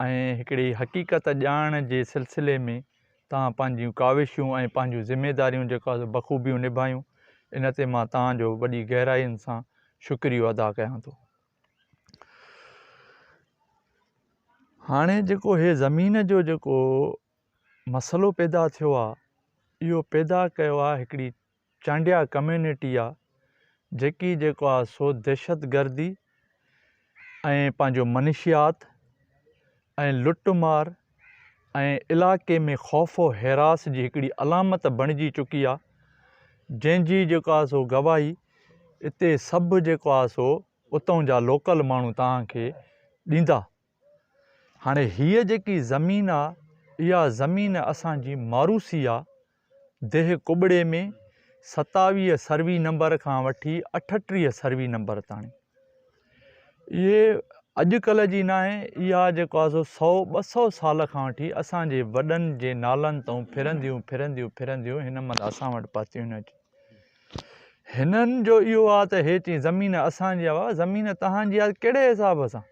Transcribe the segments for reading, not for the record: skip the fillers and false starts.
۽ هڪڙي حقيقت ڄاڻڻ جي سلسلي ۾ توهان پنهنجيون ڪاوشون ۽ پنهنجون ذميداريون جيڪو آهي سو بخوبيون نڀايون ان تي مان توهان جو وڏي گهرائين سان شڪريو ادا ڪيان ٿو. هاڻي جيڪو هي زمين جو جيڪو مسئلو پيدا ٿيو آهي اهو پيدا ڪيو آهي هڪڙي چانڊيا ڪميونٽي آ جيڪي جيڪو آ سو دهشتگردي ۽ پنهنجو منشيات ۽ لٽ مار ۽ علائقي ۾ خوف و حراس جي هڪڙي علامت بڻجي چڪي آ جنهن جي جيڪو آ سو گواهي اتي سڀ جيڪو آ سو اتئون جا لوڪل ماڻهو توهان کي ڏيندا. هاڻي هيء جيڪي زمين آ اها زمين اسان جي موروثي آ ديهه ڪٻڙي ۾ 27 سروي نمبر کان وٺي 38 سروي نمبر تاڻي. اهي اڄ ڪلهه جي ناهي، اها جيڪو آهي سو سئو ٻه سئو سال کان وٺي اسان جي وڏن جي نالن تئون ڦرنديون ڦرنديون ڦرنديون هن مهل اسان وٽ پهتيون آهن اچي. هنن جو اهو آهي ته هي چئي زمين اسان جي آهي، بابا زمين توهان جي آهي ڪهڙي حساب سان؟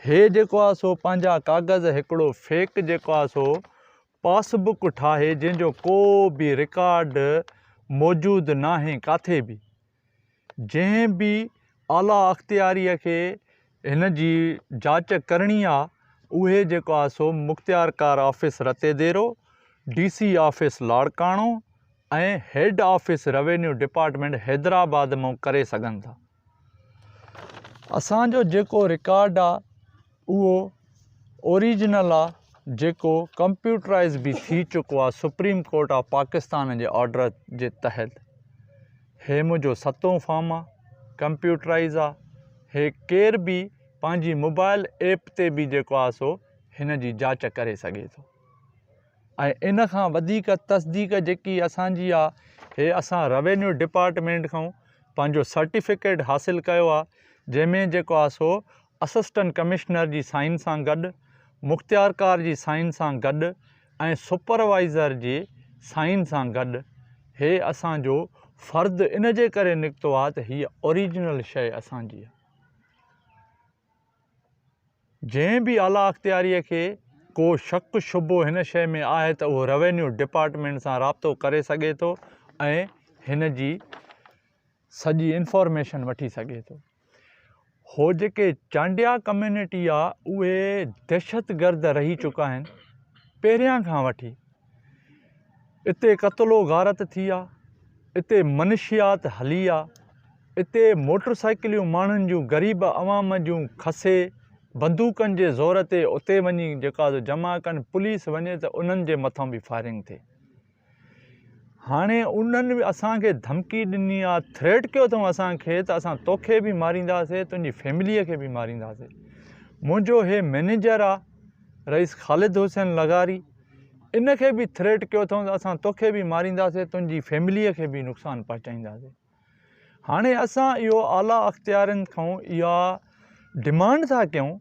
هي جيڪو آهي سو پنهنجا ڪاغذ هڪڙو فيڪ جيڪو آهي سو پاس بڪ ٺاهي جنهن جو ڪو به رڪارڊ موجود ناهي ڪاٿي به جنهن به اعليٰ اختياري کي هن جي جاچ ڪرڻي آ اهي جيڪو آ سو مختيارڪار office Ratodero, D C office Larkana ۽ head office revenue department Hyderabad مان ڪري سگهن ٿا. اسان جو جيڪو رڪارڊ آ اهو اوريجنل آ جيڪو ڪمپيوٽرائز به ٿي چڪو آ سپريم ڪورٽ آف پاڪستان جي آرڊر جي تحت هي منهنجو ستون فارم آ ڪمپيوٽرائز آ هي ڪير به پنهنجي موبائل ايپ تي به جيڪو آ سو هن جي جاچ ڪري سگهي ٿو ۽ ان کان وڌيڪ تصديق جيڪي اسان جي آ هي اسان روينيو ڊپارٽمينٽ کان پنهنجو سرٽيفڪيٽ حاصل ڪيو آ جنهن ۾ جيڪو آ سو اسسٽنٽ ڪمشنر جي سائن سان گڏ مختيارڪار جي سائن سان گڏ ۽ سپروائيزر جي سائن سان گڏ هي اسان جو فرد ان جي ڪري نڪتو آ ته هيء اوريجنل شيء اسان جي آ. جنهن به اعليٰ اختياريء کي ڪو شڪ شبهو هن شيء ۾ آهي ته اهو روينيو ڊپارٽمينٽ سان رابطو ڪري سگهي ٿو ۽ هن جي سڄي انفارميشن وٺي سگهي ٿو. هو جيڪي چانڊيا ڪميونٽي آ اهي دهشتگرد رهي چڪا آهن پهريان کان وٺي اتي قتل و غارت ٿي آ اتي منشيات هلي آ اتي موٽر سائيڪليون ماڻهن جون غريب عوام جون کسي بندوقن جي زور تي اتي وڃي جيڪا سو جمع ڪن پوليس وڃي ته انهن جي مٿان به فائرنگ ٿئي هاڻي انهن به اسان کي ڌمڪي ڏني آ ٿريٽ ڪيو اٿئون اسان کي ته اسان توکي به مارينداسي تنهنجي فيملي کي به مارينداسي منهنجو هي مئنيجر آ رئيس خالد حسين لغاري ان کي به ٿريٽ ڪيو اٿئون ته اسان توکي به مارينداسي تنهنجي فيملي کي به نقصان پهچائينداسي هاڻي اسان اهو اعليٰ اختيارين کان اها ڊمانڊ ٿا ڪيون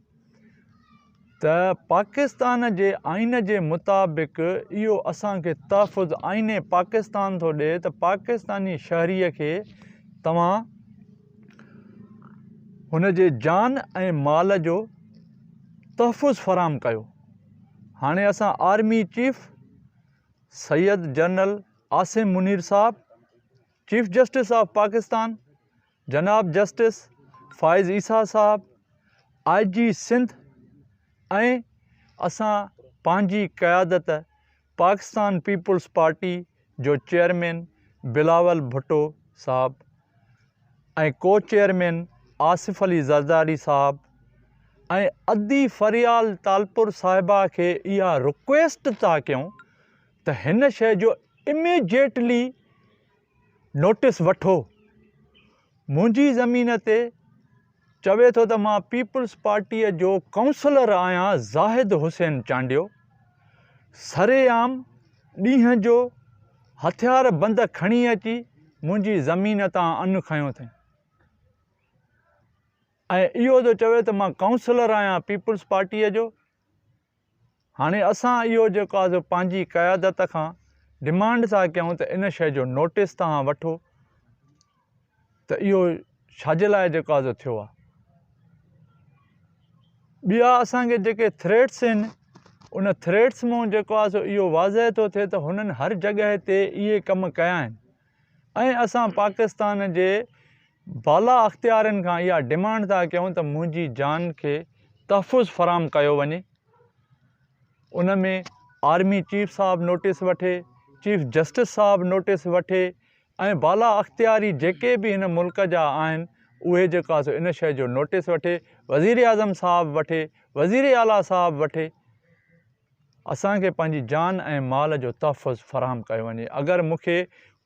ته پاڪستان جي آئين جي مطابق اهو اسان کي تحفظ آئين پاڪستان ٿو ڏئي ته پاڪستاني شهري کي توهان هن جي جان ۽ مال جو تحفظ فراهم ڪيو هاڻي اسان army chief Syed general Asim Munir صاحب چيف جسٽس آف پاڪستان جناب جسٽس فائز عيسيٰ صاحب، آء جي سنڌ ۽ اسان پنهنجي قيادت پاڪستان پيپلز پارٽي جو چيئرمين بلاول ڀٽو صاحب ۽ ڪو چيئرمين آصف علي زرداري صاحب ۽ ادي فريال تالپور صاحبه کي اها رڪويسٽ ٿا ڪيون ته هن شيء جو اميجيٽلي نوٽيس وٺو. منهنجي زمين تي چوي ٿو ته مان پيپلز پارٽيء جو ڪائونسلر آهيان زاهد حسين چانڊيو سرعام ڏينهن جو هٿيار بند کڻي اچي منهنجي زمين تان ان کنيو اٿئي ۽ اهو ٿو چوي ته مان ڪائونسلر آهيان پيپلز پارٽيء جو. هاڻي اسان اهو جيڪو آهي سو پنهنجي قيادت کان ڊمانڊ ٿا ڪيون ته ان شيء جو نوٽيس توهان وٺو ته اهو ڇا جي لاء جيڪو آهي سو ٿيو آهي. ٻيا اسان کي جيڪي ٿريٽس آهن ان ٿريٽس مون جيڪو آهي سو اهو واضح ٿو ٿئي ته هنن هر جڳهه تي اهي ڪم ڪيا آهن ۽ اسان پاڪستان جي بالا اختيارين کان اها ڊمانڊ ٿا ڪيون ته منهنجي جان کي تحفظ فراهم ڪيو وڃي ان ۾ آرمي چيف صاحب نوٽيس وٺي، چيف جسٽس صاحب نوٽيس وٺي ۽ بالا اختياري جيڪي به هن ملڪ جا آهن اهي جيڪو آهي سو ان شيء جو نوٽيس وٺي، وزيراعظم صاحب وٺي، وزير اعليٰ صاحب وٺي، اسان کي پنهنجي جان ۽ مال جو تحفظ فراهم ڪيو وڃي، اگر مون کي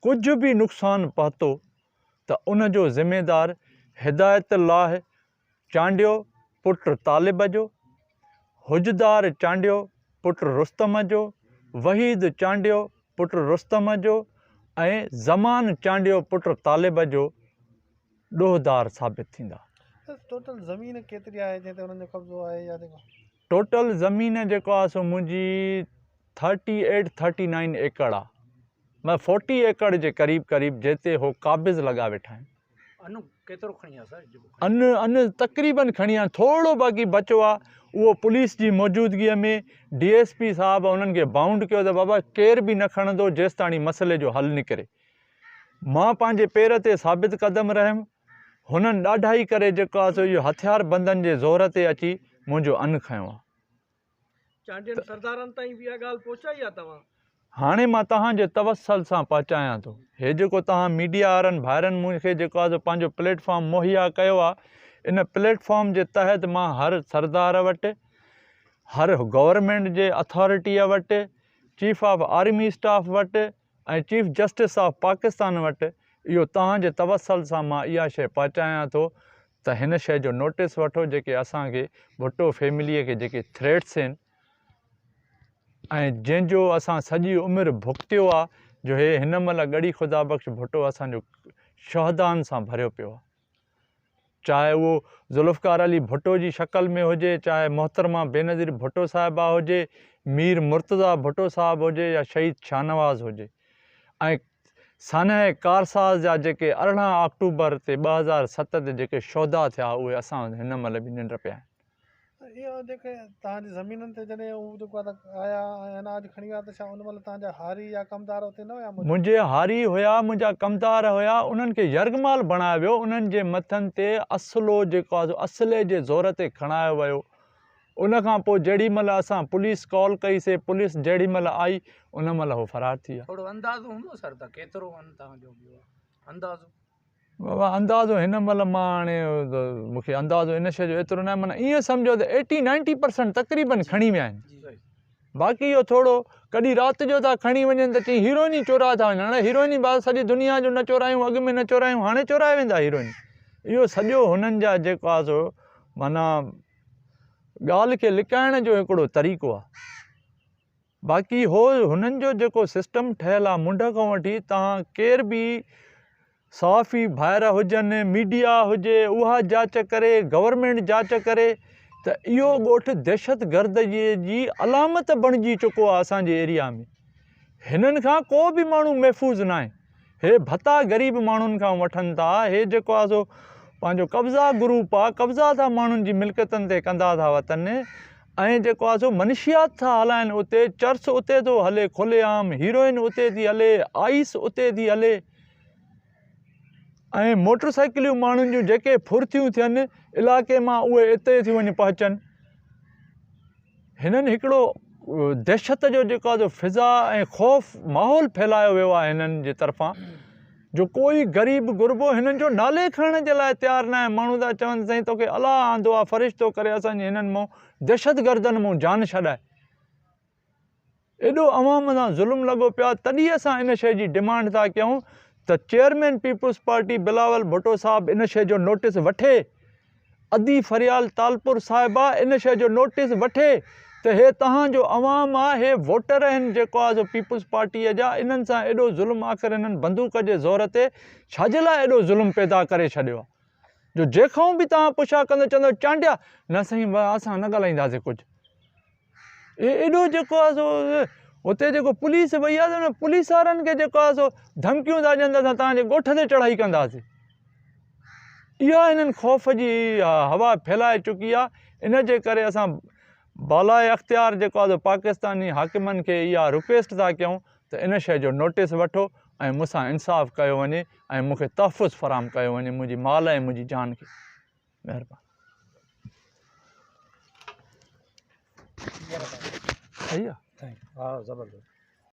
ڪجهه به نقصان پهتو ته ان جو ذميدار هدايت الله چانڊيو پٽ طالب جو، حجدار چانڊيو پٽ رستم جو، وحيد چانڊيو پٽ رستم جو ۽ زمان چانڊيو پٽ طالب جو ڏوهدار ثابت ٿيندا. ٽوٽل زمين ڪيتري آهي جنهن تي انهن جو قبضو آهي يا جيڪو. ٽوٽل زمين جيڪو آهي سو منهنجي ٿرٽي ايٽ ٿرٽي نائين ايڪڙ آهي مطلب فورٽي ايڪڙ جي قريب قريب جنهن تي هو قابض لڳا ويٺا آهن. ان ڪيترو کڻي آيا سر جيڪو ان ان تقريبن کڻي آيا ٿورو باقي بچو آ اهو پوليس جي موجودگي ۾ ڊي ايس پي صاحب انهن کي بائونڊ ڪيو ته بابا ڪير به نه کڻندو جيستاڻي مسئلي جو حل نڪري مان پنهنجي پير تي ثابت قدم رهيم هنن ڏاڍائي ڪري جيڪو آ سو اهو هٿيار بندن جي زور تي اچي منهنجو ان کنيو آ. چانڊين سردارن تائين به اها ڳالهه پهچائي آ توهان؟ هاڻي مان توهان جي توسل سان پهچايان ٿو. هي جيڪو توهان ميڊيا وارن ڀائرن مون کي جيڪو آ سو پنهنجو پليٽ فارم مهيا ڪيو آ ان پليٽ فارم جي تحت مان هر سردار وٽ، هر گورنمينٽ جي اٿارٽيء وٽ، چيف آف آرمي اسٽاف وٽ ۽ چيف جسٽس آف پاڪستان وٽ اهو توهان جي توسل سان مان اها شيء پهچايان ٿو ته هن شيء جو نوٽيس وٺو جيڪي اسان کي ڀٽو فيمليء کي جيڪي ٿريٽس آهن ۽ جنهن جو اسان سڄي عمر ڀڳتيو آ جو هي هن مهل ڳڙهي خدا بخش ڀٽو اسان جو شهدائن سان ڀريو پيو آ چاهي اهو ذوالفقار علي ڀٽو جي شڪل ۾ هجي چاهي محترمه بينظير ڀٽو صاحبه هجي مير مرتضيٰ ڀٽو صاحب هجي يا شهيد شاهنواز هجي ۽ سانحه ڪارساز جا جيڪي 18 آڪٽوبر تي 2007 تي جيڪي شهداء ٿيا اهي اسان وٽ هن مهل به ننڊ پيا آهن. اهو جيڪي توهان جي زمينن تي جڏهن هو جيڪو آهي ته آيا ۽ اناج کڻي ويا ته ڇا ان مهل توهان جا هاري يا ڪمدار اتي نه هيا موجود؟ منهنجي هاري هيا، منهنجا ڪمدار هيا، انهن کي يرغمال بڻايو ويو، انهن جي مٿن تي اسلحو جيڪو آهي سو اسلحي جي زور تي کڻايو ويو، ان کان پوء جهڙي مهل اسان پوليس ڪال ڪئي سي پوليس جهڙي مهل آئي ان مهل هو فرار ٿي ويا. ٿورو اندازو هوندو سر ته ڪيترو ان توهان جو ويو آهي اندازو. بابا اندازو هن مهل مان هاڻي مون کي اندازو ان شيء جو ايترو ناهي معنيٰ ائين سمجهو ته ايٽي نائنٽي پرسنٽ تقريبن کڻي ويا آهن باقي اهو ٿورو ڪڏهن رات جو ٿا کڻي وڃن ته چئين هيروئن ئي چورائي ٿا وڃن هاڻي هيروئن ئي بابا سڄي دنيا جو نه چورايون اڳ ۾ نه چورايون هاڻي چورائي ويندا هيروئن اهو سڄو هنن جا جيڪو آهي سو معنيٰ ڳالهه کي لڪائڻ جو هڪڙو طريقو آ. باقي هو هنن جو جيڪو سسٽم ٺهيل آ منڍ کان وٺي تهان ڪير به صحافي ڀائر هجن ميڊيا هجي اها جاچ ڪري گورنمينٽ جاچ ڪري ته اهو ڳوٺ دهشت گرد جي علامت بڻجي چڪو آ اسان جي ايريا ۾ هنن کان ڪو به ماڻهو محفوظ ناهي. هي ڀتا غريب ماڻهن کان وٺن ٿا، هي جيڪو آ سو پنهنجو قبضا گروپ آ، قبضا ٿا ماڻهن جي ملڪيتن تي ڪندا ٿا وتن ۽ جيڪو آ سو منشيات ٿا هلائن اتي چرس اتي ٿو هلي کلي عام، هيروئن اتي ٿي هلي، آئيس اتي ٿي هلي ۽ موٽر سائيڪليون ماڻهن جون جيڪي ڦر ٿيون ٿين علائقي مان اهي اتي ٿيون وڃي پهچن. هنن هڪڙو دهشت جو جيڪو آهي سو فضا ۽ خوف ماحول ڦهلايو ويو آهي هنن جي طرفان جو ڪوئي غريب غربو هنن جو نالي کڻڻ جي لاء تيار ناهي ماڻهو ٿا چون سائين توکي الله آندو آهي فرشتو ڪري اسان جي هنن مون دهشت گردن مون جان ڇڏائي ايڏو عوام سان ظلم لڳو پيو آهي تڏهن اسان ان شيء جي ڊمانڊ ٿا ڪيون ته chairman peoples party Bilawal Bhutto صاحب ان شيء جو نوٽيس وٺي ادي فريال تالپور صاحبه ان شيء جو نوٽيس وٺي ته هي توهان جو عوام آهي هي ووٽر آهن جيڪو آهي سو پيپلز پارٽيء جا انهن سان ايڏو ظلم آخر هنن بندوق جي زور تي ڇا جي لاء ايڏو ظلم پيدا ڪري ڇڏيو آهي جو جنهن کان به توهان پڇا ڪندو چوندو چانڊيا نه سائين اسان نه ڳالهائينداسين ڪجهه ايڏو جيڪو آهي سو اتي جيڪو پوليس وئي آهي ان پوليس وارن کي جيڪو آهي سو ڌمڪيون ٿا ڏين ته اسان توهان جي ڳوٺ تي چڙهائي ڪنداسين اها هنن خوف جي هوا ڦهلائي چڪي آهي ان جي ڪري اسان بالاء اختيار جيڪو آهي پاڪستاني حاڪمن کي اها رڪويسٽ ٿا ڪيون ته ان شيء جو نوٽيس وٺو ۽ مون سان انصاف ڪيو وڃي ۽ مون کي تحفظ فراهم ڪيو وڃي منهنجي مال ۽ منهنجي جان کي. مهرباني. صحيح آ. ها زبردست.